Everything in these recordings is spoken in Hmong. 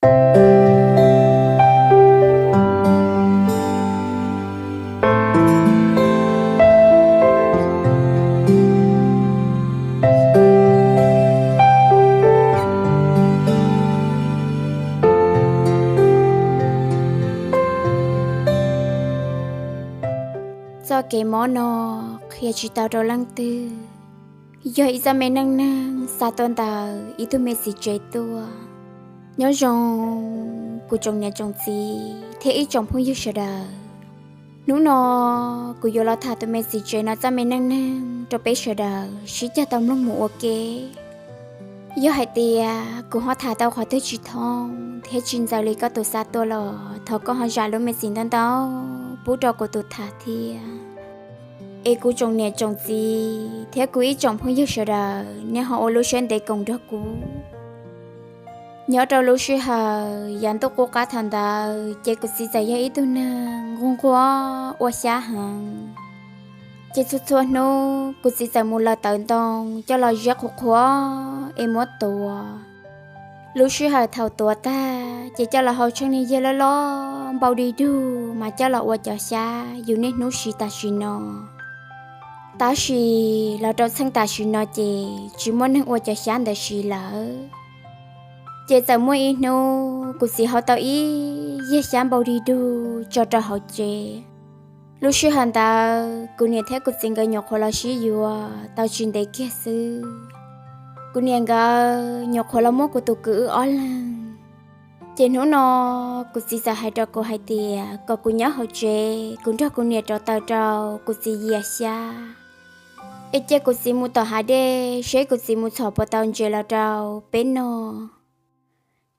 Txoj kev mob no qhia tsis tau rau leej twg, yog ib txoj me neej neeg xa tuaj ntawm ib tug me txiv tsev tuaj. Nyob zoo kuv tsoom niam tsoom txiv thiab ib tsoom phooj ywg sawv daws. Hnub no kuv yuav los tham tus me txiv tsev no txoj me neej neeg rau peb sawv daws sib cog tau mloog mus ua ke. Yog hais tias kuv ho tham tau qhov twg tsis thoob thiab tsis ntxaws li koj tus xa tuaj los thov koj ho zam lub me txim ntau ntau pub rau kuv tus tham thiab. Es kuv tsoom niam tsoom txiv thiab kuv ib tsoom phooj ywg sawv daws nej ho ua lub siab ntev koom nrog kuv. Nyob rau lub sij hawm yav ntuj qub qab thaum ntawd ces kuv txiv txawm yog ib tug neeg nquag nquag ua xyab heev. Ces txhua txhua hnub kuv txiv txawm mus lawm tawv ntoo coj los ziab qhuav qhuav es muab tuav. Lub sij hawm thaum tuav tag ces coj los hau tsheej niag yias loj loj npau dig dug mas coj los ua cov xyab yus niaj hnub siv tam sim no. Tab sis los rau txheej tam sim no ces tsis muaj neeg ua cov xyab ntawd siv lawm. Ces txawm muaj ib hnub kuv txiv hau tau ib yias xyab npau dig dug tso rau hauv tsev. Lub sij hawm ntawd kuv niam thiab kuv txiv nkawd nyuam qhuav los sib yuav tau tsis ntev kiag xwb. Kuv niam nkawd nyuam qhuav los muab kuv tus kwv wb ob leeg. Ces hnub no kuv txiv txawm hais rau kuv hais tias kom kuv nyob hauv tsev kuv nrog kuv niam rauv taws rau kuv txiv yias xyab, es cia kuv txiv mus tom hav dej seb kuv txiv mus txhom puas tau ntses los rau peb noj.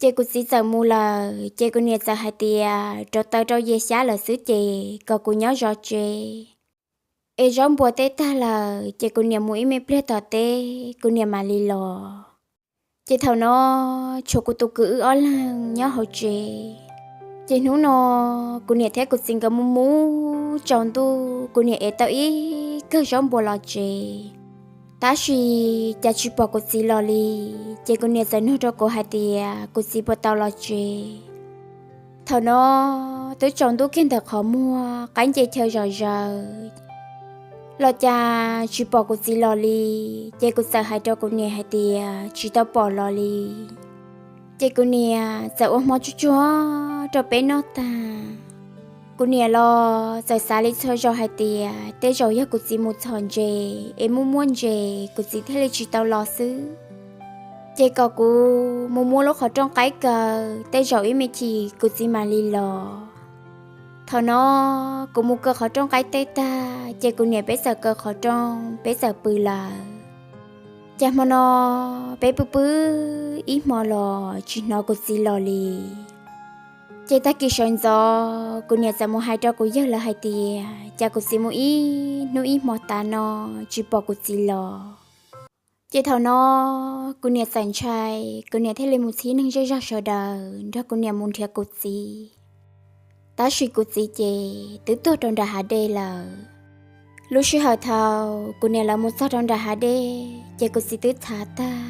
Ces kuv txiv txawm mus lawm ces kuv niam txawm hais tias rauv taws rau yias xyab lawm xwb ces kom kuv nyob zov tsev. Es zaub npua teb tag lawm ces kuv niam mus ib me pliag tom teb kuv niam mam li los. Ces thaum no tshuav kuv tus kwv wb ob leeg nyob hauv tsev. Ces hnub no kuv niam thiab kuv txiv nkawd mus mus tsaus ntuj kuv niam ev tau ib kawm zaub npua los tsev. Tab sis cas tsis pom kuv txiv los li. Ces kuv niam txawm nug rau kuv hais tias kuv txiv puas tau los tsev. Thaum no twb tsaus ntuj kiag ntawm qhov muag qaib nce chaw zom zaws los cas tsis pom kuv txiv los li. Ces kuv txawm hais rau kuv niam hais tias tsis tau pom los li. Ces kuv niam txawm ua hmo tsuag tsuag rau peb noj tag. Kuv niam los txawm xav li txhua zaus hais tias tej zaum yog kuv txiv mus txhom ntses es muaj muaj ntses kuv txiv thiaj li tsis tau los xwb. Ces kom kuv mus muab lub qhov rooj qaib kaw, tej zaum ib me chim kuv txiv mam li los. Thaum no kuv mus kaw qhov rooj qaib teb tag ces kuv niam peb txawm kaw qhov rooj peb txawm pw lawm. Ces hmo no peb pw pw ib hmo los tsis hnov kuv txiv los li. Ces tag kis sawv ntxov kuv niam txawm mus hais rau kuv yawg lawv hais tias cas kuv txiv mus ib hnub ib hmo tas no tsis pom kuv txiv los. Ces thaum no kuv niam txawm ntshai, kuv niam thiaj li mus txhib neeg zej zog sawv daws nrog kuv niam mus nrhiav kuv txiv. Tab sis kuv txiv ces twb tuag rau nram hav dej lawm. Lub sij hawm thaum kuv niam lawv mus txog rau nram hav dej ces kuv txiv twb txhav tag.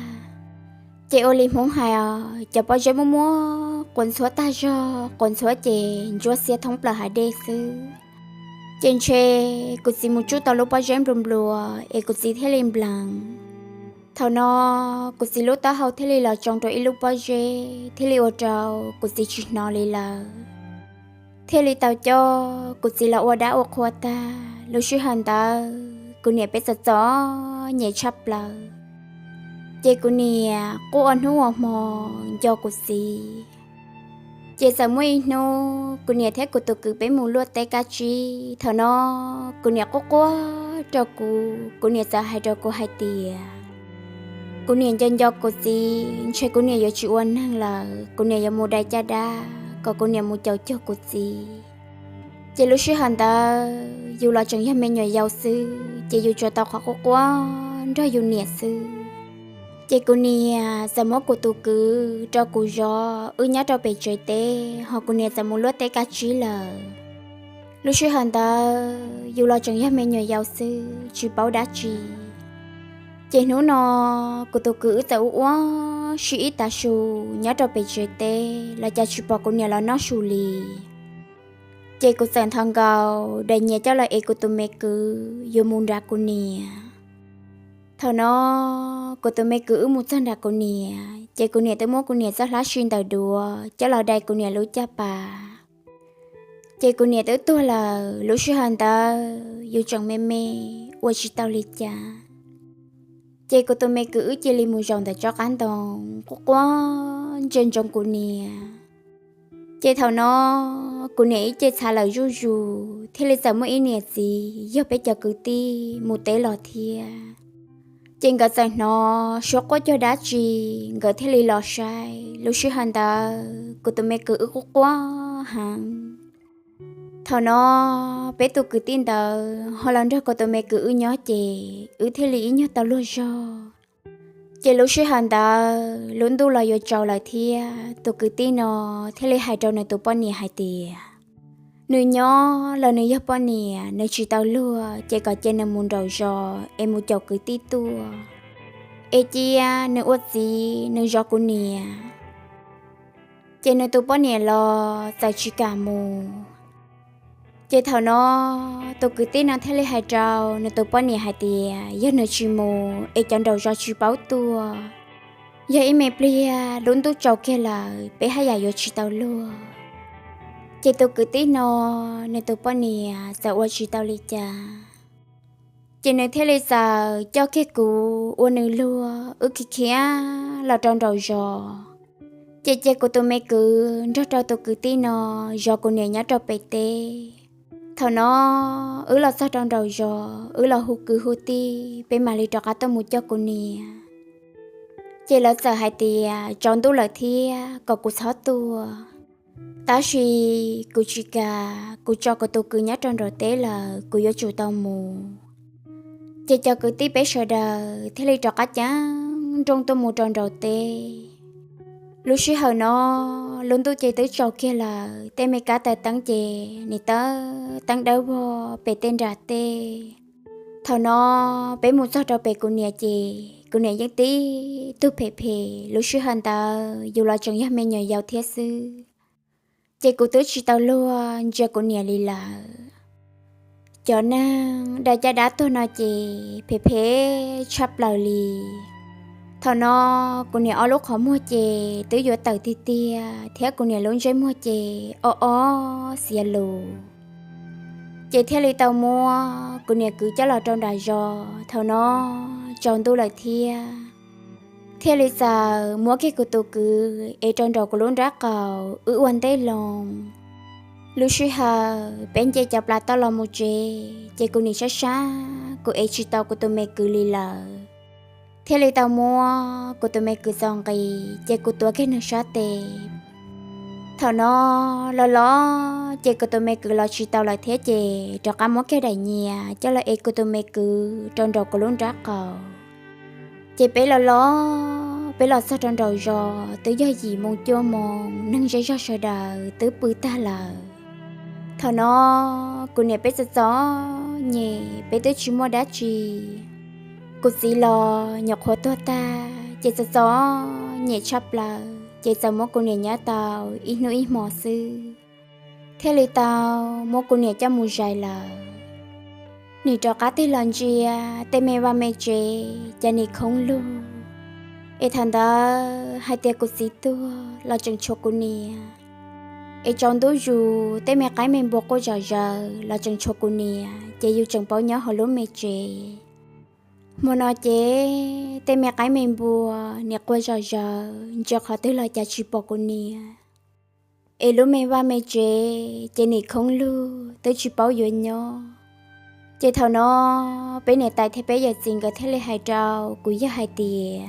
Ces ua li Hmoob hais os, cov pob zeb muaj muab quas ntxhuab tag zog, quas ntxhuab ces ntsuab xiab thoob plaws hav dej xwb. Ces ntshe kuv txiv mus tsuj tau lub pob zeb nplua nplua es kuv txiv thiaj li nplees. Thaum no kuv txiv lub taub hau thiaj li los tsoo rau ib lub pob zeb thiaj li ua rau kuv txiv tsis hnov li lawm. Thiaj li tau coj kuv txiv los ua dab ua qhua tag. Lub sij hawm ntawd kuv niam peb txom txom nyem tshaj plaws. Ces kuv niam quaj ua hnub ua hmo nco kuv txiv. Ces txawm muaj ib hnub kuv niam thiab kuv tus kwv peb mus luaj teb kab tsib. Thaum no kuv niam quaj quaj rau kuv, kuv niam txawm hais rau kuv hais tias kuv niam nco nco kuv txiv, ntshe kuv niam yuav tsis ua neeg lawm, kuv niam yuav mus dai caj dab kom kuv niam mus caum cuag kuv txiv. Ces lub sij hawm ntawd yus los tseem yog me nyuam yaus xwb ces yus tsuas tau qhov quaj quaj nrog yus niam xwb. Ces kuv niam txawm muab kuv tus kwv rau kuv zov, wb nyob rau pem tsev teb, ho kuv niam txawm mus luaj teb kab tsib lawm. Lub sij hawm ntawd yus los tseem yog me nyuam yaus xwb tsis paub dab tsi. Ces hnub no kuv tus kwv wb txawm ua ua si ib tav su nyob rau pem tsev teb los cas tsis pom kuv niam los noj su li. Ces kuv txawm nthos nkaus daim nyias coj los ev kuv tus me kwv yuav mus nram kuv niam. Thaum no kuv tus me kwv wb mus txog nram kuv niam ces kuv niam twb muab kuv niam txoj hlab si ntawm duav coj los dai kuv niam lub caj pas. Ces kuv niam twb tuag lawm, lub sij hawm ntawd yus tseem me me ua tsis tau li cas. Ces kuv tus me kwv wb cia li mus zaum ntawm tsob qab ntoo quaj quaj ntsia ntsoov kuv niam. Ces thaum no kuv niam ib ce txhav lawm zuj zus thiaj li txawm muaj ib niam txiv yog peb cov kwv tij mus teb los thiab. Ces nkawd txawm hnov suab quaj cuag dab tsi, nkawd thiaj li los saib. Lub sij hawm ntawd kuv tus me kwv wb quaj quaj heev. Thaum no peb tus kwv tij ntawd ho los nrog kuv tus me kwv wb nyob ces wb thiaj li ib nyuag tau luag zog. Ces lub sij hawm ntawd lub ntuj los yuav tsaus lawm thiab tus kwv tij no thiaj li hais rau nws tus poj niam hais tias nws nyob los nws yog poj niam nws tsis tau luag ces kom cia nws mus nraum zos es mus caum kwv tij tuaj, es cia nws ua txiv nws zov kuv niam. Ces nws tus poj niam los txawm tsis kam mus. Ces thaum no tus kwv tij no thiaj li hais rau nws tus poj niam hais tias yog nws tsis mus es cov nraum zos tsis paub tuaj, yog ib me pliag lub ntuj tsaus kiag lawm peb haj yam yuav tsis tau luag. Ces tus kwv tij no nws tus poj niam txawm ua tsis tau li cas, ces nws thiaj li txawm coj kiag kuv ua nws luag wb khiav khiav los rau nraum zos. Ces cia kuv tus me kwv nrog rau tus kwv tij no zov kuv niam nyob rau pem teb. Thaum no wb los txog rau nraum zos wb los hu kwv hu tij peb mam li rov qab tuaj mus coj kuv niam. Ces lawv txawm hais tias tsaus ntuj lawm thiab kom kuv txhob tuaj, tab sis kuv tsis kam, kuv tso kuv tus kwv nyob rau nraum teb lawm kuv yuav tsum tau mus. Ces cov kwv tij peb sawv daws thiaj li rov qab ceev nrooj tuaj mus rau nraum teb. Lub sij hawm no lub ntuj ces twb tsaus kiag lawm, tej me kab taws teeb ces nim teeb teeb dawb vog pem tej nram tej. Thaum no peb mus txog rau pem kuv niam ces kuv niam yeej tib tug phem phem, lub sij hawm ntawd yus los tseem yog me nyuam yaus thiab xwb. Ces kuv twb tsis tau luag ntsia kuv niam li lawm. Cov neeg dai caj dab tuag no ces phem phem tshaj plaws li. Thaum no kuv niam ob lub qhov muag ces twb yuav tawm tiag tiag thiab kuv niam lub ntsej muag ces o o xiav lus. Ces thiaj li tau muab kuv niam kwv coj los rau nram zos. Thaum no tsaus ntuj lawm thiab, thiaj li txawm muab kiag kuv tus kwv ev rau nraum kuv lub nrab qaum wb ua ntej loo. Lub sij hawm peb nce cov plas toj los mus tsev ces kuv nim sab sab kuv ev tsis tau kuv tus me kwv li lawm, thiaj li tau muab kuv tus me kwv txaus nqis ces kuv tuav kiag nws sab tes. Thaum no los los ces kuv tus me kwv los tsis tau lawm thiab ces rov qab muab kiag daim nyias coj los ev kuv tus me kwv rau nraum kuv lub nrab qaum. Ces peb los los peb los txog rau nraum zos twb yog yim moo cuaj moo, neeg zej zog sawv daws twb pw tag lawm. Thaum no kuv niam peb txom txom nyem, peb twb tsis muaj dab tsi. Kuv txiv los nyuam qhuav tuag tag ces txom txom nyem tshaj plaws ces txawm muab kuv niam nyob tau ib hnub ib hmo xwb, thiaj li tau muab kuv niam coj mus zais lawm. Nim rov qab tig los ntsia tej me vaj me tsev ces nim khoob lug. Es thaum ntawd hais tias kuv txiv tuag los tseem tshuav kuv niam. Es tsaus ntuj zus tej me qaib me npua quaj zom zaws los tseem tshuav kuv niam ces yus tseem paub nyob hauv lub me tsev. Hmo no ces tej me qaib me npua nim quaj zom zaws ntsia qhov twg los cas tsis pom kuv niam. Es lub me vaj me tsev ces nim khoob lug twb tsis paub yuav nyob. Ces thaum no peb niam tais thiab peb yawm txiv nkawd thiaj li hais rau kuv yawg hais tias,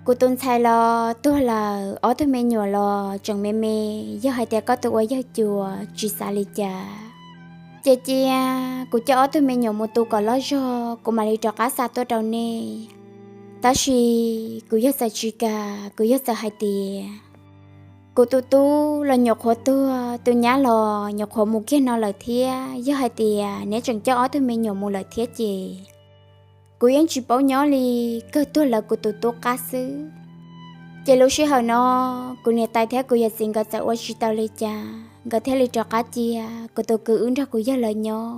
kuv tus ntxhais los tuag lawm, ob tug me nyuam los tseem me me, yog hais tias koj tus ua yawg cuas tsis xav li cas, ces cia kuv coj ob tug me nyuam mus tu kom loj zog kuv mam li rov qab xa tuaj rau nej. Tab sis kuv yawg txawm tsis kam, kuv yawg txawm hais tias, kuv tus tub los nyuam qhuav tuag, tus nyab los nyuam qhuav mus kiag no lawm thiab, yog hais tias neb tseem coj ob tug me nyuam mus lawm thiab ces kuv yeej tsis paub nyob li, kawg tuag lawv kuv tus tub qab xwb. Ces lub sij hawm no, kuv niam tais thiab kuv yawm txiv nkawd txawm ua tsis tau li cas, nkawd thiaj li rov qab cia kuv tus kwv wb nrog kuv yawg lawv nyob.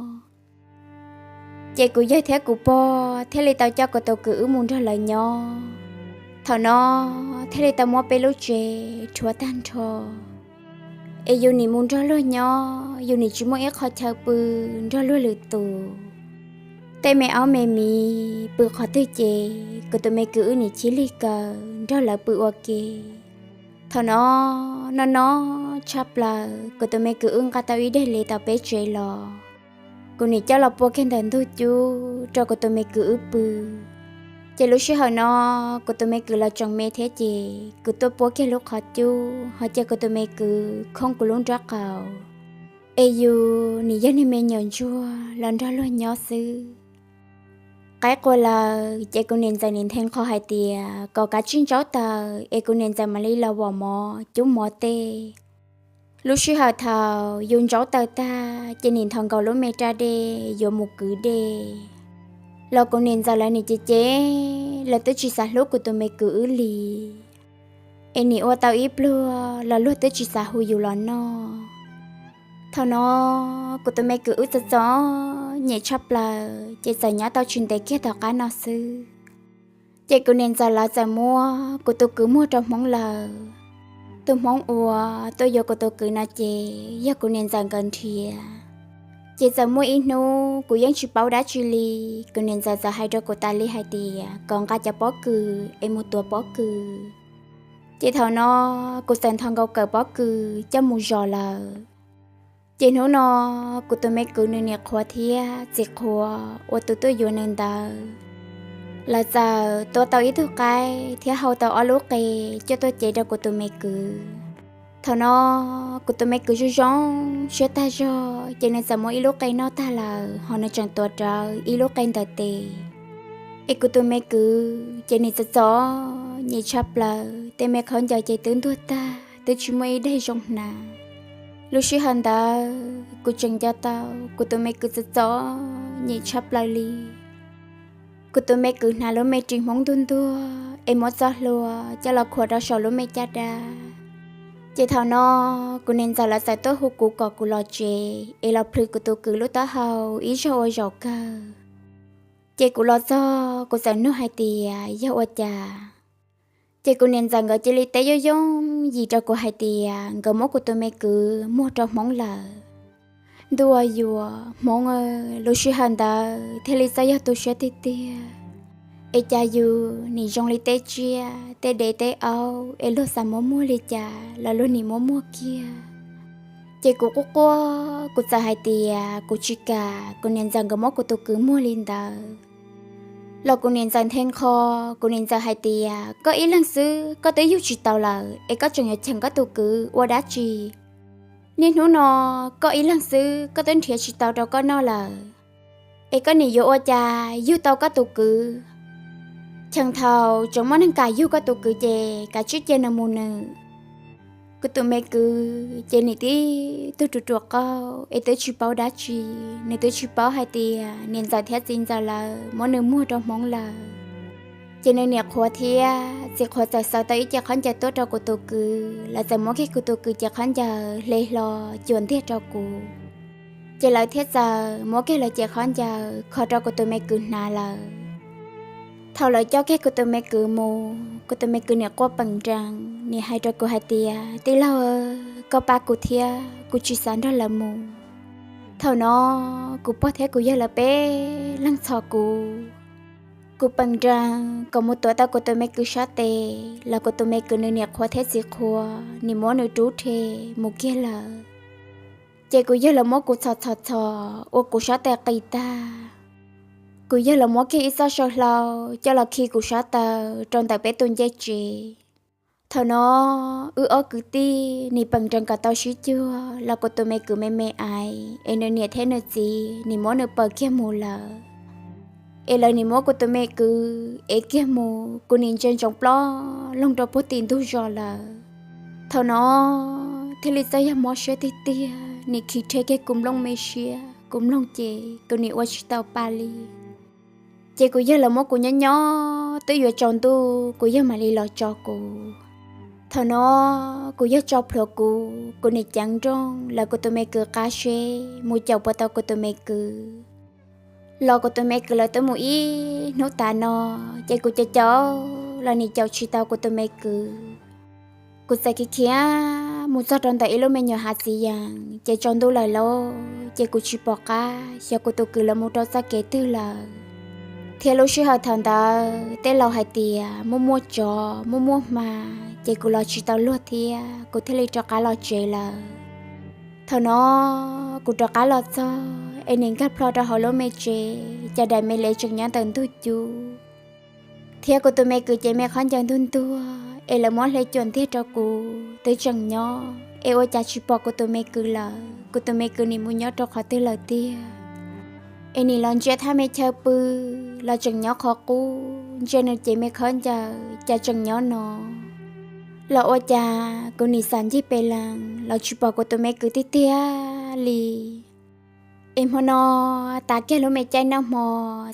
Ces kuv yawg thiab kuv pog thiaj li tau coj kuv tus kwv wb mus nrog lawv nyob. Thaum no thiaj li tau muab peb lub tsev rhuav tag nrho, es yus nim mus nrog luag nyob, yus nim tsis muaj ib qho chaw pw nrog luag lwm tus. Tej me aub me miv pw qhov twg ces kuv tus me kwv wb nim chib lig kaw nrog lawv pw ua ke. Thaum no, no no tshaj plaws, kuv tus me kwv wb nqa tau ib daim hle tom peb tsev los, kuv nim coj los pua kiag ntawm ntug cub rau kuv tus me kwv wb pw. Ces lub sij hawm no, kuv tus me kwv los tseem me thiab ces kuv tuaj puab kiag lub qhov cub ho cia kuv tus me kwv khoob kuv lub nrob qaum, es yus nim yog niag me nyuam ntsuag los nrog luag nyob xwb. Qaib qua lawm ces kuv niam ntxawm nim nthe qho hais tias kom kav tsij ntsaub taws es kuv niam ntxawm mam li los vom mov cub mov tej. Lub sij hawm thaum yus ntsaub taws tag ces nim nthos nkaus lub me raj dej yuav mus kwv dej, los kuv niam ntxawm lawv nim cem cem, lawv twb tsis xav hlub kuv tus me kwv wb li, es nim ua tau ib pluag los luag twb tsis xav hu yus los noj. Thaum no, kuv tus me kwv wb txom txom nyem tshaj plaws ces txawm nyob tau tsis ntev kiag tom qab no xwb, ces kuv niam ntxawm lawv txawm muab kuv tus kwv muag rau hmoob lawm. Tus hmoob uas tuaj yuav kuv tus kwv no ces yog kuv niam ntxawm nkawd nrhiav. Ces txawm muaj ib hnub kuv yeej tsis paub dab tsi li, kuv niam ntxawm txawm hais rau kuv tas li hais tias kom nqa cov pob kws es mus tuav pob kws. Ces thaum no, kuv txawm nthos nkaus kawm pob kws coj mus zos lawm. Ces hnub no, kuv tus me kwv nws niam qhuav thiab txiv qhuav uas tus tuaj yuav nws ntawd, lawv txawm tua tau ib tug qaib thiab hau tau ob lub qe coj tuaj cev rau kuv tus me kwv. Thaum no, kuv tus me kwv zoo zoo siab tag zog ces nws txawm muab ib lub qe noj tag lawm ho nws tseem tuav rawv ib lub qe ntawm tes. Es kuv tus me kwv ces nim txom txom nyem tshaj plaws, tej me qhov ncaws ces twb ntuag tag, twb tsis muaj ib daim zoo hnav. Lub sij hawm ntawd kuv tseem nco tau kuv tus me kwv txom txom nyem tshaj plaws li. Kuv tus me kwv hnav lub me ris hmoob ntuag ntuag es muab txoj hlua coj los khuam rau saum lub me caj dab. Ces thaum no, kuv niam ntxawm lawv txawm tuaj hu kuv kom kuv los tsev es los plhws kuv tus kwv lub taub hau ib zaug ua zaum kawg. Ces kuv los txog kuv txawm nug hais tias yog ua cas. Ces kuv niam ntxawm nkawd cia li teb yooj yooj yim rau kuv hais tias nkawd muab kuv tus me kwv muag rau hmoob lawm. Ntuj ua yuav hmoob, lub sij hawm ntawd thiaj li txawj yog tu siab tiag tiag. Es cas yus nim zoo li tej tsiaj tej dev tej aub es luag xav muab muag li cas los luag nim muab muag kiag. Ces kuv quaj quaj, kuv txawm hais tias kuv tsis kam kuv niam ntxawm nkawd muab kuv tus kwv muag li ntawd. Los kuv niam ntxawm nthe nqho, kuv niam ntxawm hais tias koj ib leeg xwb koj twb yug tsis tau lawm es koj tseem yuav cheem koj tus kwv ua dab tsi? Niaj hnub no koj ib leeg xwb koj twb nrhiav tsis tau rau koj noj lawm, es koj nim yuav ua cas yug tau koj tus kwv? Cheem thaum tseem muaj neeg kam yug koj tus kwv ces kav tsij cia nws mus nws. Kuv tus me kwv ces nim tib tug ruam ruam qauj es twb tsis paub dab tsi, nws twb tsis paub hais tias niam ntxawm thiab txiv ntxawm lawv muab nws muag rau hmoob lawm. Ces nws niam qhuav thiab txiv qhuav txawm xaws tau ib ce khaub ncaws tuaj rau kuv tus kwv, lawv txawm muab kiag kuv tus kwv ce khaub ncaws hle hlo cuam ntiag rau kuv. Ces lawv thiaj txawm muab kiag lawv ce khaub ncaws kho rau kuv tus me kwv hnav lawm. Thaum lawv coj kiag kuv tus me kwv mus, kuv tus me kwv nim quaj peem nrees, nim hais rau kuv hais tias, tij laug, koj pab kuv thiab, kuv tsis xav nrog lawv mus. Thaum no, kuv pog thiab kuv yawg lawv peb leeg txhom kuv. Kuv peem nrees kom mus tuav tau kuv tus me kwv sab tes los kuv tus me kwv nws niam qhuav thiab txiv qhuav nim muab nws rub rhe mus kiag lawm. Ces kuv yawg lawv muab kuv txhom txhom txhom ua kuv sab tes qis tag. Kuv yawg lawv muab kiag ib txoj saw hlau coj los khi kuv sab taw rau ntawm peb tus ncej tsev. Thaum no, wb ob kwv tij nim peem nrees kom tau sib cuag los kuv tus me kwv me me aiv es nws niam thiab nws txiv nim muab nws paws kiag mus lawm. Es lawv nim muab kuv tus me kwv ev kiag mus, kuv nim ntsia ntsoov plob loog rau puag tim ntug zos lawm. Thaum no, thiaj li txawj yog mob siab tiag tiag, nim khi rhe kiag kuv nplooj me siab, kuv mloog ces kuv nim ua tsis tau pa li. Ces kuv yawg los muab kuv nyob nyob twb yuav tsaus ntuj kuv yawg mam li los tso kuv. Thaum no kuv yawg tso plhuav kuv, kuv nim ceev nrooj lawv kuv tus me kwv qab seb mus caum puas tau kuv tus me kwv. Los kuv tus me kwv lawv twb mus ib hnub tas no, ces kuv caum caum los nim caum tsis tau kuv tus me kwv. Kuv txawm khiav khiav mus txog rau ntawm ib lub me nyuam hav txiv yees, ces tsaus ntuj lawm lauj, ces kuv tsis pom qab xyov kuv tus kwv lawv mus rau txoj kev twg lawm. Thiab lub sij hawm thaum ntawd tej laus hais tias muaj muaj tsov muaj muaj hma, ces kuv los tsis tau luag thiab kuv thiaj li rov qab los tsev lawm. Thaum no kuv rov qab los txog es nim nkag plho rau hauv lub me tsev, cas daim me lev tseem nyob ntawm ntug cub, thiab kuv tus me kwv ces me qhov ncaws ntuag ntuag es lawv muab hle cuam ntiag rau kuv twb tseem nyob, es ua cas tsis pom kuv tus me kwv lawm, kuv tus me kwv nim mus nyob rau qhov twg lawm tiag. Es nim los ntsia thaj me chaw pw los tseem nyob qhov qub, ntsia nws ces me qhov ncaws cas tseem nyob no. Los ua cas kuv nim xam ncig pes lees los tsis pom kuv tus me kwv tiag tiag li. Es hmo no tas kiag lub me caij noj hmo,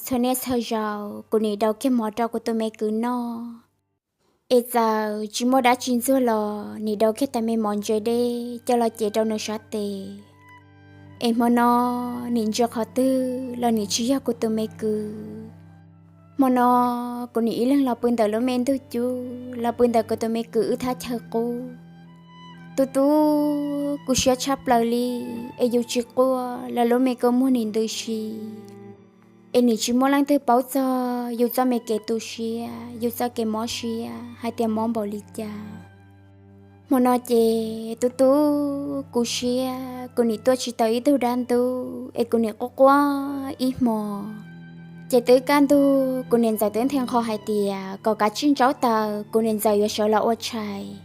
txhua niaj txhua zaus kuv nim daus kiag mov rau kuv tus me kwv noj. Es txawm tsis muaj dab tsi ntxuag los nim daus kiag tas me mov ntse dej coj los cev rau nws sab tes. Es hmo no nim ntsia qhov twg los nim tsis yog kuv tus me kwv. Hmo no kuv nim ib leeg los pw ntawm lub me ntug cub, los pw ntawm kuv tus me kwv wb thaj chaw qub. Tu tu, kuv siab tshaj plaws li, es yus tsis quaj los lub me kua muag nim ntws si. Es nim tsis muaj leej twg paub txog yus txoj me kev tu siab, yus txoj kev mob siab hais tias mob npaum li cas. Hmo no ces tu tu, kuv siab kuv nim tuaj tsis tau ib tug dab ntub, es kuv nim quaj quaj ib hmo. Ces twb kaj ntug kuv niam ntxawm twb nthe nqho hais tias kom kav tsij ntsaub taws, kuv niam ntxawm yuav sawv los ua tshais.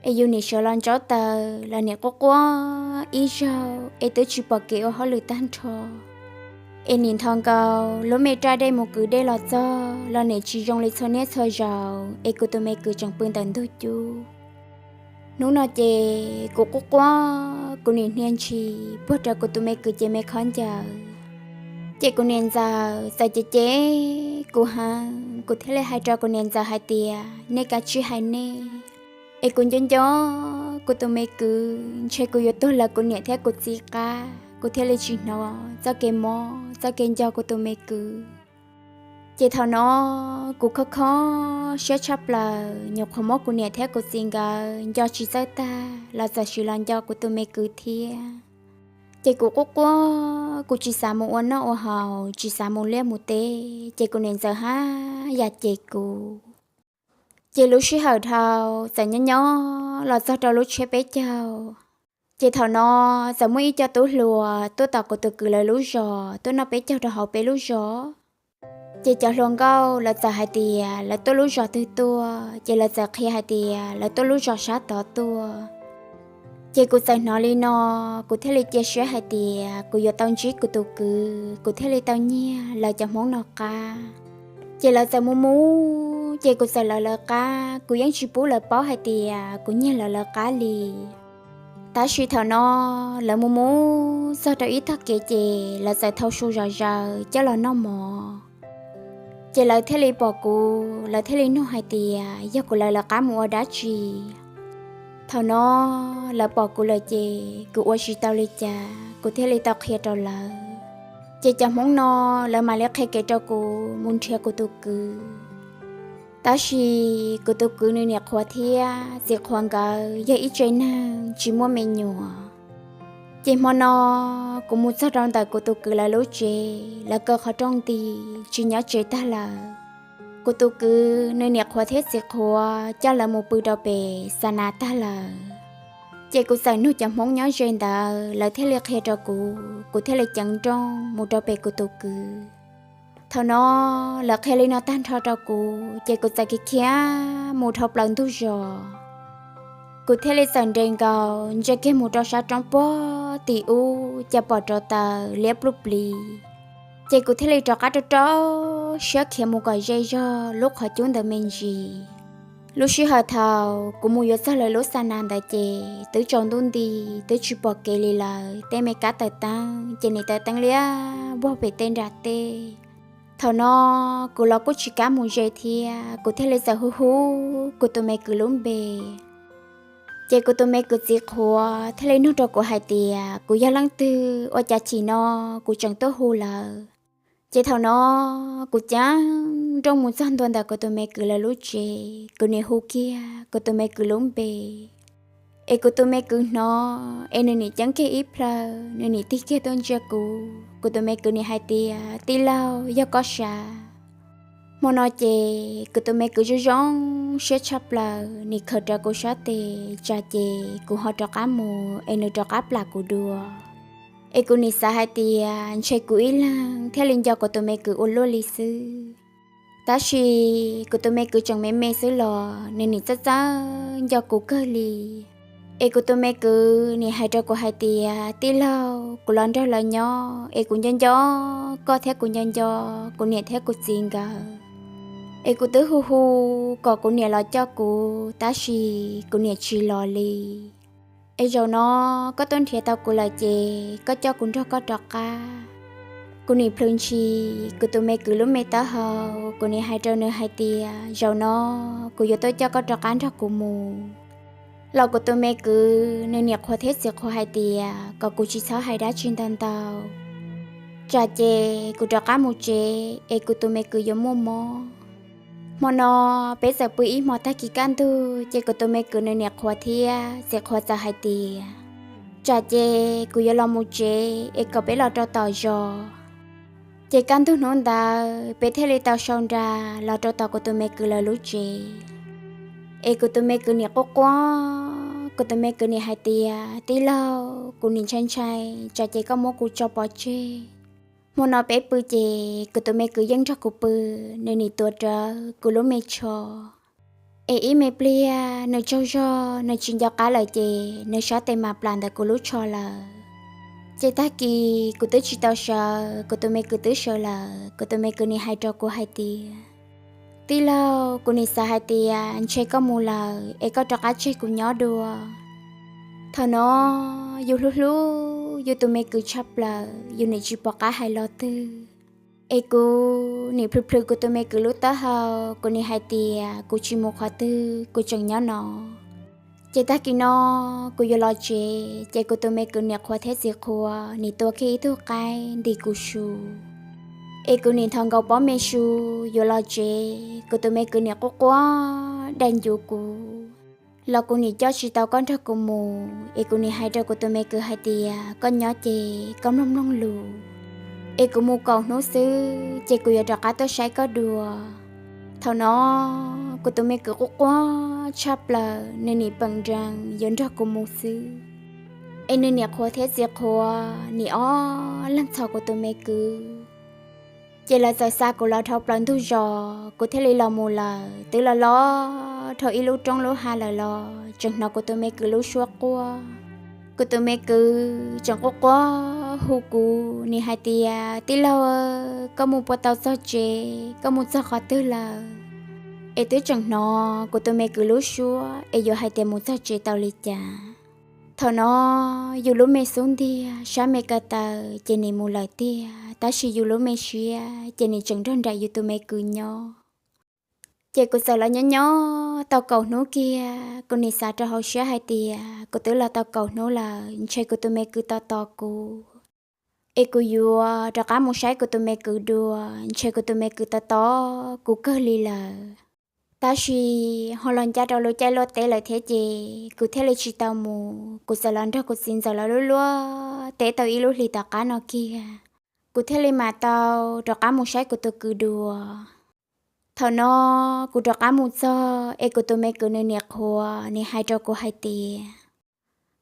Es yus nim sawv los ntsaub taws los nim quaj quaj ib zaug es twb tsis pom kev ua hauj lwm tag nrho. Es nim nthos nkaus lub me raj dej mus kwv dej los txog los nim tsis zoo li txhua niaj txhua zaus, es kuv tus me kwv tseem pw ntawm ntug cub. Hnub no ces kuv quaj quaj, kuv nim hnia ntshis puag rau kuv tus me kwv ces me qhov ncaws. Ces kuv niam ntxawm txawm cem cem kuv heev, kuv thiaj li hais rau kuv niam ntxawm hais tias nej kav tsij hais nej, es kuv nco nco kuv tus me kwv, ntshe kuv yuav tuag lawv kuv niam thiab kuv txiv qab, kuv thiaj li tsis hnov txoj kev mob txoj kev nco kuv tus me kwv. Ces thaum no kuv khob khob siab tshaj plaws, nyuam qhuav muab kuv niam thiab kuv txiv nkawd nco tsis txawj tag los txawm sim los nco kuv tus me kwv thiab. Ces kuv quaj quaj, kuv tsis xav mus ua noj ua haus, tsis xav mus liaj mus teb, ces kuv niam ntxawm haj yam cem kuv. Ces lub sij hawm dhau txawm nyob nyob los txog rau lub tsiab peb caug. Ces thaum no txawm muaj ib co tub hluas tuaj tom kuv tus kwv lawv lub zos tuaj noj peb caug rau hauv peb lub zos. Ces cov hluas nkauj lawv txawm hais tias lawv tuaj lub zos twg tuaj, ces lawv txawm qhia hais tias lawv tuaj lub zos sab tod tuaj. Ces kuv txawm hnov li no, kuv thiaj li cia siab hais tias kuv yuav tau ntsib kuv tus kwv, kuv thiaj li tau nyiag lawv cov Hmoob no qab. Ces lawv txawm mus mus, ces kuv txawm lawv lawv qab, kuv yeej tsis pub lawv paub hais tias kuv nyiag lawv lawv qab li. Tab sis thaum no lawv mus mus txog rau ib tog kev ces lawv txawm thau su zom zaws coj los noj mov. Ces lawv thiaj li pom kuv, lawv thiaj li nug hais tias yog kuv lawv lawv qab mus ua dab tsi. Thaum no lawv pom kuv lawm ces kuv ua tsis tau li cas, kuv thiaj li tau qhia rau lawv. Ces cov Hmoob no lawv mam li qhia kev rau kuv mus nrhiav kuv tus kwv. Tab sis kuv tus kwv nws niam qhuav thiab txiv qhuav nkawd yog ib tsev neeg tsis muaj me nyuam. Ces hmo no kuv mus txog rau ntawm kuv tus kwv lawv lub tsev, lawv kaw qhov rooj nti tsis nyob tsev tag lawm. Kuv tus kwv nws niam qhuav thiab txiv qhuav coj lawv mus pw rau pem xa nas tag lawm. Ces kuv txawm nug cov Hmoob nyob ze ntawd, lawv thiaj li qhia rau kuv, kuv thiaj li ceev nrooj mus rau pem kuv tus kwv. Thaum no lawv qhia li no tag nrho rau kuv, ces kuv txawm khiav khiav mus dhau plaws ntug zos. Kuv thiaj li txawm nres nkaus ntsia kiag mus rau sab roob puag tim ub, cas pom rauv taws liab pluj plis. Ces kuv thiaj li rov qab rau rau siab khiav mus kom ze zog lub qhov cub ntawd me ntsis. Lub sij hawm thaum kuv mus yuav txog lawv lub xa nas ntawd ces twb tsaus ntuj nti, twb tsis pom kev li lawm, tej me kab taws teeb ces nim taws teeb liab vog pem tej nram tej. Thaum no kuv los kuj tsis kam mus ze thiab, kuv thiaj li txawm hu hu kuv tus me kwv lub npe. Ces kuv tus me kwv txiv qhuav thiaj li nug rau kuv hais tias kuv yog leej twg, ua cas chim no kuv tseem tuaj hu lawm. Ces thaum no kuv cav nrooj mus txog ntua ntawm kuv tus me kwv lawv lub tsev, kuv niam hu kiag kuv tus me kwv lub npe. Es kuv tus me kwv hnov es nws niam ceeb kiag ib plhaw, nws niam tig kiag tuaj ntsia kuv. Kuv tus me kwv niam hais tias, Tij laug, yog koj sav? Hmo no ces kuv tus me kwv zoo zoo siab tshaj plaws, nws khaws rawv kuv sab tes, tsam ces kuv ho rov qab mus es nws rov qab plam kuv dua. Es kuv niam xav hais tias ntshe kuv ib leeg thiaj li nco kuv tus me kwv ua luaj li xwb. Tab sis kuv tus me kwv tseem me me xwb los nws niam txawj txawj nco kuv kawg li. Es kuv tus me kwv niam hais rau kuv hais tias, Tij laug, kuv los nrog lawv nyob es kuv nco nco koj thiab kuv nco nco kuv niam thiab kuv txiv nkawd. Es kuv twb hu hu kom kuv niam los coj kuv, tab sis kuv niam tsis los li. Es zaum no koj tuaj nrhiav tau kuv lawm ces koj coj kuv nrog koj rov qab. Kuv niam plhws ntshis kuv tus me kwv lub me taub hau, kuv niam hais rau nws hais tias, Zaum no kuv yuav tuaj coj koj rov qab nrog kuv mus. Los kuv tus me kwv nws niam qhuav thiab txiv qhuav hais tias kom kuv tsis txhob hais dab tsi ntau ntau, tsam ces kuv rov qab mus tsev es kuv tus me kwv yuav muaj mob. Hmo no peb txawm pw ib hmo, tag kis kaj ntug ces kuv tus me kwv nws niam qhuav thiab txiv qhuav txawm hais tias, Tsam ces kuv yuav los mus tsev es kom peb los rau tom zos. Ces kaj ntug hnub ntawd peb thiaj li tau sau nra los rau tom kuv tus me kwv lawv lub tsev. Es kuv tus me kwv niam quaj quaj, kuv tus me kwv niam hais tias, Tij laug, kuv niam ntshai ntshai, tsam ces koj muab kuv tso pov tseg. Hmo no peb pw ces kuv tus me kwv yeej nrog kuv pw, nws niam tuav rawv kuv lub me tsho. Es ib me pliag nws tsaug zog nws tsis nco qab lawm ces nws sab tes mam plam ntawm kuv lub tsho lawm. Ces tag kis kuv twb tsis tau sawv, kuv tus me kwv twb sawv lawm, kuv tus me kwv niam hais rau kuv hais tias, Tij laug, kuv niam xav hais tias ntshe koj mus lawm es koj rov qab tseg kuv nyob dua. Thaum no yus hlub hlub yus tus me kwv tshaj plaws, yus niam tsis pom qab hais lo twg. Es kuv niam plhws plhws kuv tus me kwv lub taub hau, kuv niam hais tias, Kuv tsis mus qhov twg, kuv tseem nyob no. Ces tag kis no kuv yuav los tsev ces kuv tus me kwv niam qhuav thiab txiv qhuav nim tua kiag ib tug qaib ntim kuv su. Es kuv nim nthos nkaus pob me su yuav los tsev, kuv tus me kwv nim quaj quaj dai ncuv kuv, los kuv nim coj tsis tau koj nrog kuv mus. Es kuv nim hais rau kuv tus me kwv hais tias, Koj nyob ces koj mloog mloog lus, es kuv mus kaum hnub xwb ces kuv yuav rov qab tuaj saib koj dua. Thaum no kuv tus me kwv quaj quaj tshaj plaws, nws nim peem nrees yuav nrog kuv mus xwb. Es nws niam qhuav thiab txiv qhuav nim ob leeg txhom kuv tus me kwv. Ces lawv txawm xa kuv los dhau plaws ntug zos, kuv thiaj li los mus lawm. Twb los los dhau ib lub roob lub hav lawm los tseem hnov kuv tus me kwv lub suab quaj. Kuv tus me kwv tseem quaj quaj hu kuv, nim hais tias, Tij laug, koj mus puas tau txog tsev, koj mus txog qhov twg lawm? Es twb tseem hnov kuv tus me kwv lub suab es yuav hais tias mus txog tsev tau li cas. Thaum no yus lub me xub ntiag sab me ko taw ces nim mus lawm tiag, tab sis yus lub me siab ces nim tseem nrog nraim yus tus me kwv nyob. Ces kuv txawm los nyob nyob tau kaum hnub kiag, kuv nim xav rau hauv siab hais tias, Kuv twb los tau kaum hnub lawm, ntshe kuv tus me kwv tos tos kuv, es kuv yuav rov qab mus saib kuv tus me kwv dua, ntshe kuv tus me kwv tos tos kuv kawg li lawm. Tab sis ho los ncaj rau lub caij luaj teb lawm thiab ces kuv thiaj li tsis tau mus. Kuv txawm los nrog kuv txiv ntxawm lawv lub luaj teb tau ib lub hlis tom qab no kiag, kuv thiaj li mam tau rov qab mus saib kuv tus kwv dua. Thaum no kuv rov qab mus txog es kuv tus me kwv nws niam qhuav nim hais rau kuv hais tias,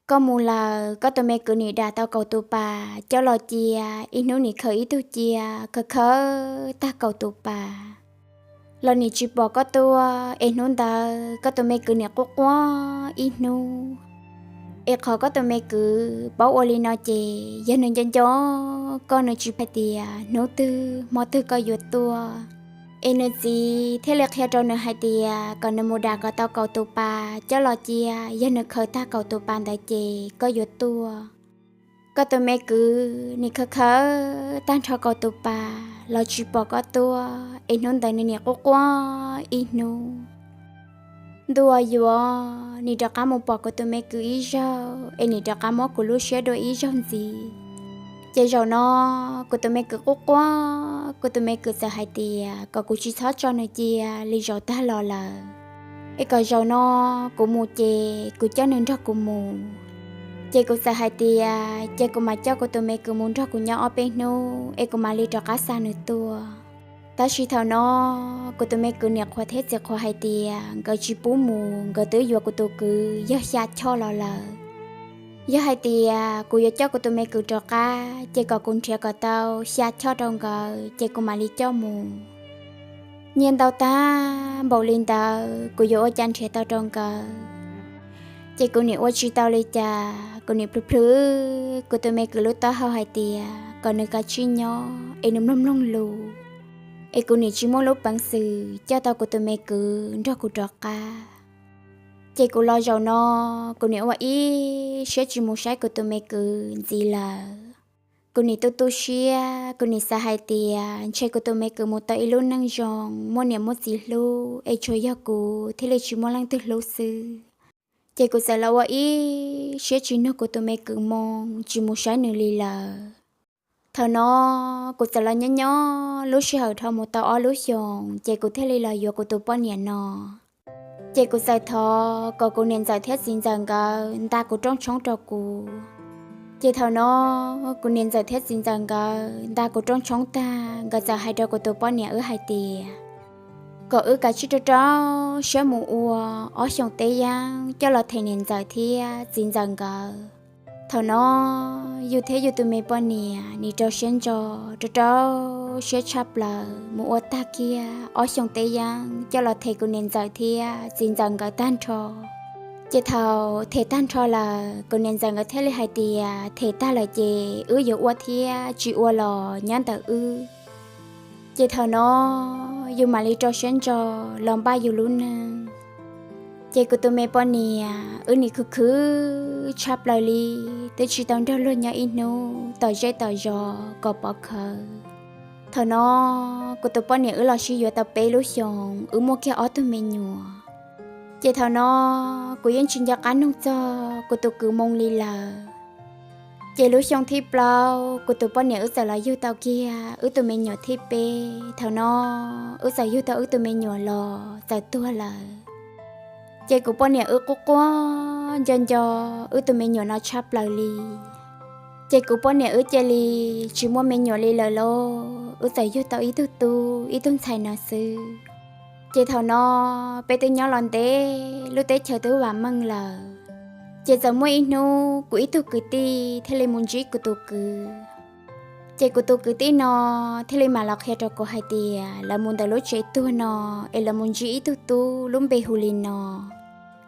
Koj mus lawm, koj tus me kwv nim dam tau kaum tus pas coj los cia, ib hnub nim khaws ib tug cia, khaws khaws tag kaum tus pas los nim tsis pom koj tuaj. Es hnub ntawd koj tus me kwv nim quaj quaj ib hnub. Es qhov koj tus me kwv paub ua li no ces yog nws nco nco koj, nws tsis paub tias hnub twg hmo twg koj yuav tuaj. Es nws txiv thiaj li qhia rau nws hais tias kom nws mus dam kom tau kaum tus pas coj los cia, yog nws khaws tag kaum tus pas ntawd ces koj yuav tuaj. Koj tus me kwv nim khaws khaws tag nrho kaum tus pas los tsis pom koj tuaj, es hnub ntawd nws nim quaj quaj ib hnub. Ntuj yuav, nim rov qab mus pom kuv tus me kwv ib zaug es nim rov qab mob kuv lub siab dua ib zaug ntxiv. Ces zaum no kuv tus me kwv quaj quaj, kuv tus me kwv txawm hais tias kom kuv tsis txhob tso nws cia li zaum tag los lawm, es kom zaum no kuv mus ces kuv coj nws nrog kuv mus. Ces kuv txawm hais tias ces kuv mam coj kuv tus me kwv mus nrog kuv nyob ob peb hnub es kuv mam li rov qab xa nws tuaj. Tab sis thaum no kuv tus me kwv niam qhuav thiab txiv qhuav hais tias nkawd tsis pub mus, nkawd twb yuav kuv tus kwv yog xya choj los lawm. Yog hais tias kuv yuav coj kuv tus me kwv rov qab ces kom kuv nrhiav kom tau xya choj rau nkawd ces kuv mam li coj mus. Nyiaj ntau tag npaum li ntawd kuv yuav ua cas nrhiav tau rau nkawd? Ces kuv nim ua tsis tau li cas, kuv nim plhws plhws kuv tus me kwv lub taub hau hais tias kom nws kav tsij nyob es nws mloog mloog lus, es kuv nim tsis muaj lub peev xwm coj tau kuv tus me kwv nrog kuv rov qab. Ces kuv los zaum no, kuv nim ua ib siab tsis mus saib kuv tus me kwv ntxiv lawm. Kuv nim tu tu siab, kuv nim xav hais tias ntshe kuv tus me kwv mus tau ib lub neej zoo, muaj niam muaj txiv hlub, es tsuas yog kuv thiaj li tsis muaj leej twg hlub xwb. Ces kuv txawm los ua ib siab tsis nug kuv tus me kwv moo, tsis mus saib nws li lawm. Thaum no kuv txawm los nyob nyob lub sij hawm dhau mus tau ob lub xyoos, ces kuv thiaj li los yuav kuv tus poj niam no. Ces kuv txawm thov kom kuv niam ntxawm thiab txiv ntxawm nkawd nta kuv rooj tshoob rau kuv. Ces thaum no kuv niam ntxawm thiab txiv ntxawm nkawd nta kuv rooj tshoob tag, nkawd txawm hais rau kuv tus poj niam wb hais tias kom wb kav tsij rau rau siab mus ua ob xyoos teb yeeb coj los them niam ntxawm thiab txiv ntxawm nkawd. Thaum no yus thiab yus tus me poj niam nim rau siab ntso, rau rau siab tshaj plaws mus ua tag kiag ob xyoos teb yeeb coj los them kuv niam ntxawm thiab txiv ntxawm nkawd tag nrho. Ces thaum them tag nrho lawm, kuv niam ntxawm nkawd thiaj li hais tias them tag lawm ces wb yuav ua thiab tsis ua los nyob ntawm wb. Ces thaum no yus mam li rau siab ntso los npaj yus lub neej. Ces kuv tus me poj niam wb nim khwv khwv tshaj plaws li, twb tsis tau nrog luag nyob ib hnub tom zej tom zos kom pov khawv. Thaum no kuv tus poj niam wb los sib yuav tau peb lub xyoos, wb muaj kiag ob tug me nyuam. Ces thaum no kuv yeej tsis nco qab nug txog kuv tus kwv moo li lawm. Ces lub xyoo thib plaub kuv tus poj niam wb txawm los yug tau kiag wb tus me nyuam thib peb. Thaum no wb txawm yug tau wb tus me nyuam los txawm tuag lawm. Ces kuv poj niam wb quaj quaj nco nco wb tus me nyuam no tshaj plaws li. Ces kuv poj niam wb cia li tsis muaj me nyuam li lawm lauj, wb txawm yug tau ib tug tub ib tug ntxhais no xwb. Ces thaum no peb twb nyob los ntev, lub teb chaws twb vam meej lawm. Ces txawm muaj ib hnub kuv ib tug kwv tij thiaj li mus ntsib kuv tus kwv. Ces kuv tus kwv tij no thiaj li mam los qhia rau kuv hais tias lawv mus ntawm lub tsev tuag no es lawv mus ntsib ib tug tub lub npe hu li no,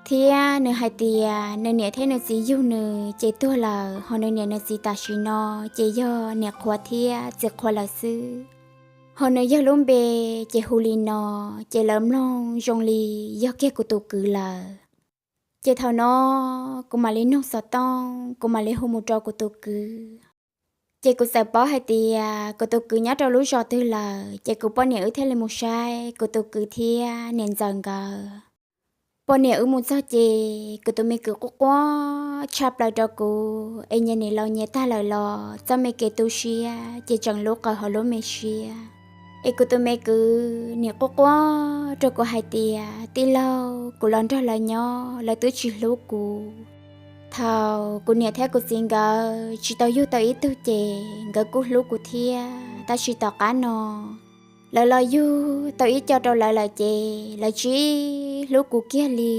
thiab nws hais tias nws niam thiab nws txiv yug nws ces tuag lawm, ho nws niam nws txiv tam sim no ces yog niam qhuav thiab txiv qhuav lawm xwb. Ho nws yog lub npe ces hu li no, ces lawv mloog zoo li yog kiag kuv tus kwv lawm. Ces thaum no kuv mam li nug xov tooj, kuv mam li hu mus rau kuv tus kwv. Ces kuv txawm paub hais tias kuv tus kwv nyob rau lub zos twg lawm, ces kuv poj niam wb thiaj li mus saib kuv tus kwv thiab niam ntxawm nkawd. Poj niam wb mus txog ces kuv tus me kwv quaj quaj tshaj plaws rau kuv, es nyias niam laus nyias tag lawm los txoj me kev tu siab ces tseem lub qawv hauv lub me siab. Es kuv tus me kwv nim quaj quaj rau kuv hais tias, tij laug, kuv los nrog lawv nyob lawv twb tsis hlub kuv. Thaum kuv niam thiab kuv txiv nkawd tsis tau yug tau ib tug ces nkawd kuj hlub kuv thiab, tab sis tom qab no lawv los yug tau ib co rau lawv lawm ces lawv tsis hlub kuv kiag li.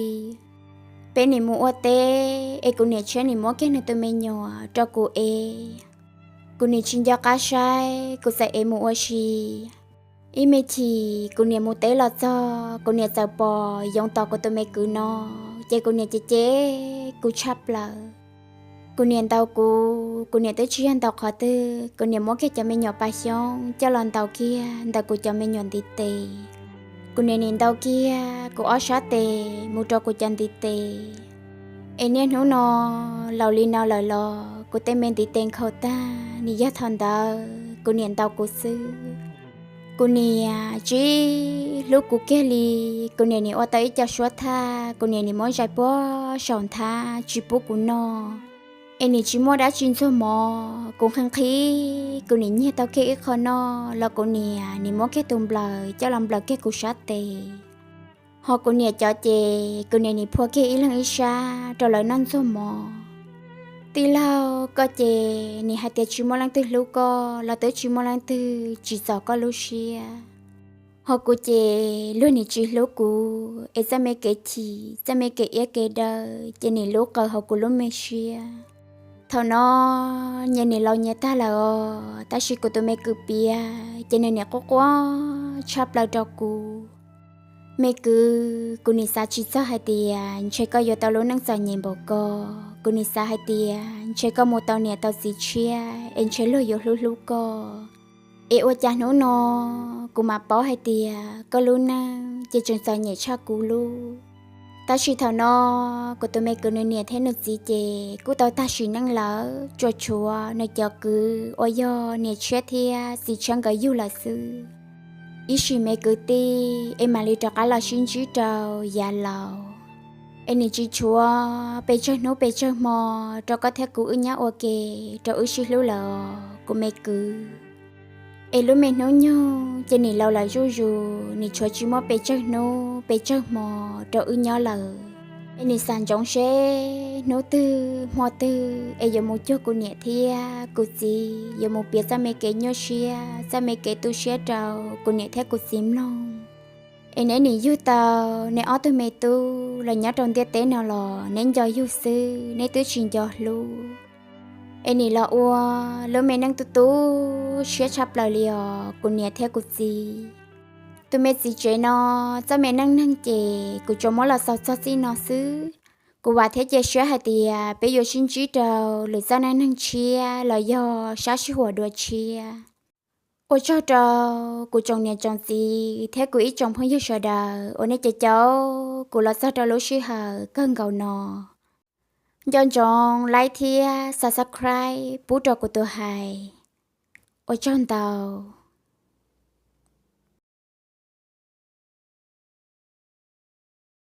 Peb nim mus ua teb es kuv niam tshiab nim muab kiag nws tus me nyuam rau kuv ev. Kuv nim tsis nco qab saib, kuv txawm ev mus ua si. Ib me chim kuv niam mus teb los txog, kuv niam txawm pom yoov tos kuv tus me kwv no, ces kuv niam cem cem kuv tshaj plaws. Kuv niam ntaus kuv, kuv niam twb tsis yog ntaus qhov twg, kuv niam muab kiag cov me nyuam pas xyoob coj los ntaus kiag ntawm kuv cov me nyuam ntiv tes. Kuv niam nim ntaus kiag kuv ob sab tes mus rau kuv cov ntiv tes. Es niaj hnub no laus li no lawm los kuv tej me ntiv tes nkhaus tag, nim yog thaum ntawd kuv niam ntaus kuv xwb. Kuv niam tsis hlub kuv kiag li. Kuv niam nim ua tau ib co suab thaj, kuv niam nim muab zais puag saum nthab tsis pub kuv noj. Es nim tsis muaj dab tsi ntxuag mov, kuv nqhis nqhis kuv nim nyiag tau kiag ib qho noj los kuv niam nim muab kiag tus nplaws coj los nplaws kiag kuv sab tes. Ho kuv niam cov ces kuv niam nim phua kiag ib leeg ib sab rau lawv noj ntxuag mov. Tij laug, koj ces nim hais tias tsis muaj leej twg hlub koj los twb tsis muaj leej twg tsim txom koj lub siab. Ho kuv ces luag nim tsis hlub kuv es txoj me kev chim, txoj me kev iab kev daw ces nim lub qaws hauv kuv lub me siab. Thaum no nyias nim laus nyias tag lawm os, tab sis kuv tus me kwv Piav ces nws nim quaj quaj tshaj plaws rau kuv. Me kwv, kuv nim xav tsis txog hais tias ntshe koj yuav tau lub neej txom nyem npaum ko. Kuv nim xav hais tias ntshe koj mus tau niam tau txiv tshiab es ntshe luag yuav hlub hlub koj. Es ua cas hnub no kuv mam paub hais tias koj lub neej ces tseem txom nyem tshaj kuv lub. Tab sis thaum no kuv tus me kwv nws niam thiab nws txiv ces kuj tau tag sim neej lawm, tsuas tshuav nws cov kwv uas yog niam tshiab thiab txiv tshiab nkawd yug lawm xwb. Ib sim me kwv tij es mam li rov qab los sib ntsib rau yav laus. Es nim tsis tshuav pes tsawg hnub pes tsawg hmo rau koj thiab kuv wb nyob ua ke, rau wb sib hlub lawm os kuv me kwv. Es lub me hnub nyoog ces nim laus lawm zuj zus, nim tshuav tsis muaj pes tsawg hnub pes tsawg hmo rau wb nyob lawm. Es nim xav ntsoov seb hnub twg hmo twg es yuav mus cuag kuv niam thiab kuv txiv, yuav mus piav txoj me kev nyuaj siab, txoj me kev tu siab rau kuv niam thiab kuv txiv mloog. Es neb nim yug tau neb ob tug me tub los nyob rau ntiaj teb no los neb nco yug xwb, neb twb tsis nco hlub. Es nim los ua lub me neej tu tu siab tshaj plaws li os kuv niam thiab kuv txiv. Tus me txiv tsev no txoj me neej neeg ces kuv tsuas muab los xaus txog txij no xwb. Kuv vam thiab cia siab hais tias peb yuav sib ntsib rau lwm txoj neej neeg tshiab los yog sab sij huam dua tshiab. Ua tsaug rau kuv tsoom niam tsoom txiv thiab kuv ib tsoom phooj ywg sawv daws uas nej caum caum kuv los txog rau lub sij hawm kawg nkaus no. Nco ntsoov like thiab subscribe pub rau kuv tus hais. Ua tsaug ntau.